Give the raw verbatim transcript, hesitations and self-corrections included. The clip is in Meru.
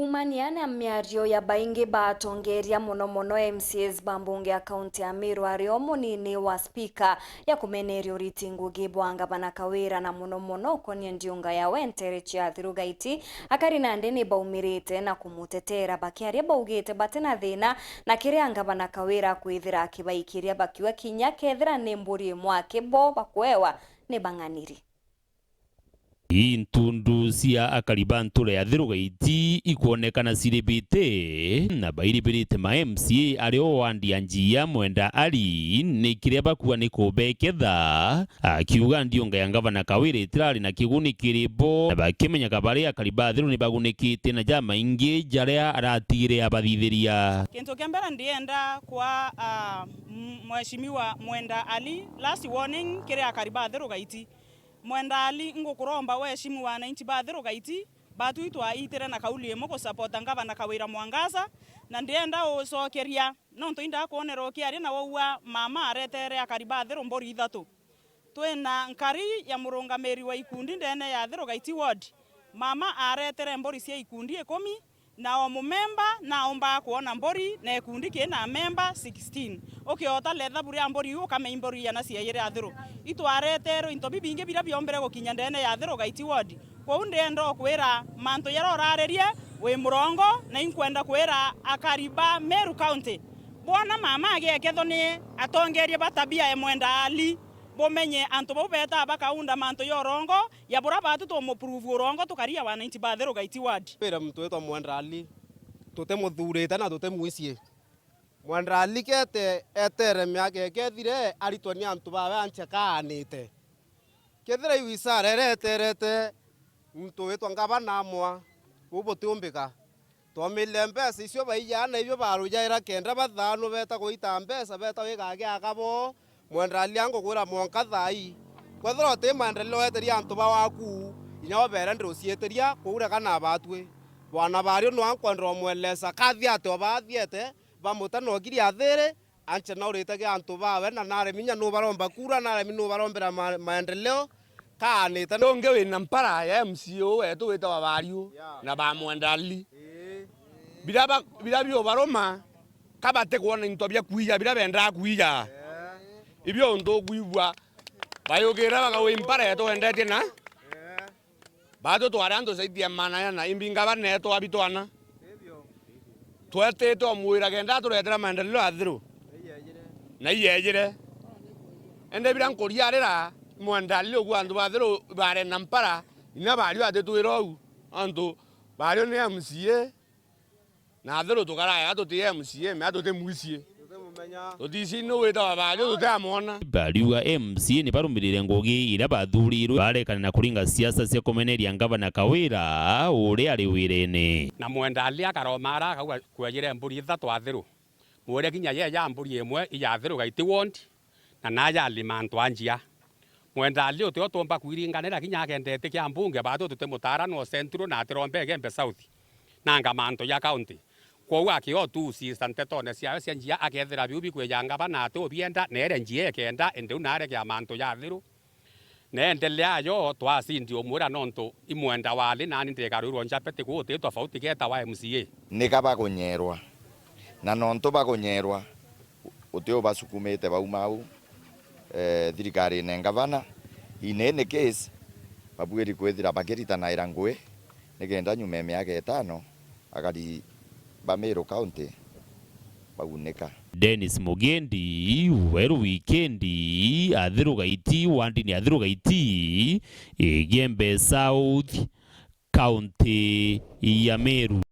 Kuumania na miario ya baingi ba atongeria, mono mono M C As ba mbunge ya kaunti ya Meru, ari o munini wa spika, ya kumeneria uriti ngugi bwa ngavana Kawira, na mono mono ukonia ndiunga ya Wentere cia Athiru Gaiti, akari nandi ni baumirite na kumutetera, bakiaria baugite batina thina na kiria ngavana Kawira akwithira akibaikiria, bakiuga kinya kethira ni mburi imwe aki bo bakwewa ni bang'aniri. Intundu cia akari ba ntura ya Athiru Gaiti ikwonekana ciribite na bairibirite ma M C A ari o wandi ya Njia Mwenda Ali, ni kiria bakua ni kubeketha, akiuga ndiunga ya ngavana Kawira itirari na kiguni kiri bo, na bakimenyaga baria akari ba Athiru ni bagunikite na jamaingi jaria aratigire abathithiria. Kintu kia mbere ndienda kwa, ah, m-, Mheshimiwa Mwenda Ali, last warning kiri akari ba Athiru Gaiti. Mwenda Ali, ngukuromba waheshimu wananchi ba Athiru Gaiti, batu itwaitire na kauli imwe gusapota ngavana Kawira Mwangaza, na ndienda ucokeria, nontu indakwonera ukiaria na waua mama aretere akari ba Athiru mburi ithatu. Twina nkari ya murungamiri wa ikundi ndene ya Athiru Gaiti ward. Mama aretere mburi cia ikundi ikumi, na o mumemba naumbaga kwona mburi na ikundi kina memba sixteen. Ukiota lethabu ria mburi iu, ukamenya mburi iana ciaiyire Athiru. Itwareterwe into bibingi biria biombire gukinya ndene ya Athiru Gaiti ward. Kwou ndienda ukwira mantu jaria uraririe wi murongo, na inkwenda kwira akari ba Meru County, bwona mama agiekethwa ni atongeria ba tabia ya Mwenda Ali, bumenye antu bau betaa bakaunda mantu ja urongo, ya buria batu tumuprove urongo tukaria wananchi ba Athiru Gaiti ward. Wira muntu witwa Mwenda Ali, tutimuthurite na tutimwicie. Mwenda Ali kete etere miaka ikethire aritwa ni antu bawe anche kaanite. Kethira iu isara iria eterete muntu witwa ngavana amwa, uu butiumbika. Twomile mbeca icio baijaa na ibio barujaira kenda bathaanu beta gwita mbeca, beta wigaa giaka bo, Mwenda Ali angukwira mwanka thaa ii. Kwethirwa uti maendeleo weteria antu ba waku, inya ubere ndirucietiria, kuurega na batwi. Bwana bario nwa nkwenda umwelesa, kathi ati obaathiete, bamuta na ugiri athiri, anche na urite gia antu bawe, na naremi nya nubaromba kura, naremi nubarombera ma-, maendeleo, kaanite. Ungi wina mpara ya M C A uu wetu witawa Bariu, yeah, na ba Mwenda Ali. Ii. Bira ba-, bira biubaruma, ka batikwona into bia kwija, bira bendaa kwija. Yeah. Ibio untu ukwigua, bayukira bakawi mpara yetu wendetie na? Yeah. Batu twari antu zaidi ya maana yana, imbi ngavana yetu abitwana. Twetite umwira kenda aturetera maendeleo Athiru. Na iyejire. Ende bira nkuria arira, Mwenda Ali ugu antu ba Athiru barenda mpara, inya Bariu atitwira uu. Antu Bariu ni M C A, na Athiru tukaraya tuti M C A, mea tutimwicie. Tutimumenya. Tuticiini witawa Bariu, tutiamwona. Bariu a M C A ni barumirire ngugi iria bathurirwe, barekana na kuringa siasa cia kumeneria ngavana Kawira, uria ari wirene. Na Mwenda Ali akaromara, akauga, kwejire mburi ithatu Athiru. Mwire kinya yeja mburi imwe ija Athiru Gaiti ward, na naja alima antu a Njia. Mwenda Ali uti o tuumba kwiringanira kinya agenda iti kia mbunge, batu tutimutara no Central na atiromba Igembe South. Nanga mantu ja county. Kwou akiotuucisa ntetone ciawe cia Njia, akethira biu bikwija ngavana ati ubienda, na ere Njia ikenda, indi u narekia mantu ja Athiru. Na endelea ajo, twacindi umwira nontu i Mwenda wali, nani ndikarwirwa njape, ti kuu uti tofauti keta wa M C A. Nika bakunyerwa. Na nontu bakunyerwa, uti ubasukumite bauma au, eh, thirikarine ngavana. In any case, babwiri kwithira bakiritanaira ngui, nikenda nyuma ya miaka itano, akari ba Meru County baunika. Dennis Mugendi, Weru Wikendi, Athiru Gaiti, wandini Athiru Gaiti, Igembe South, County ya Meru.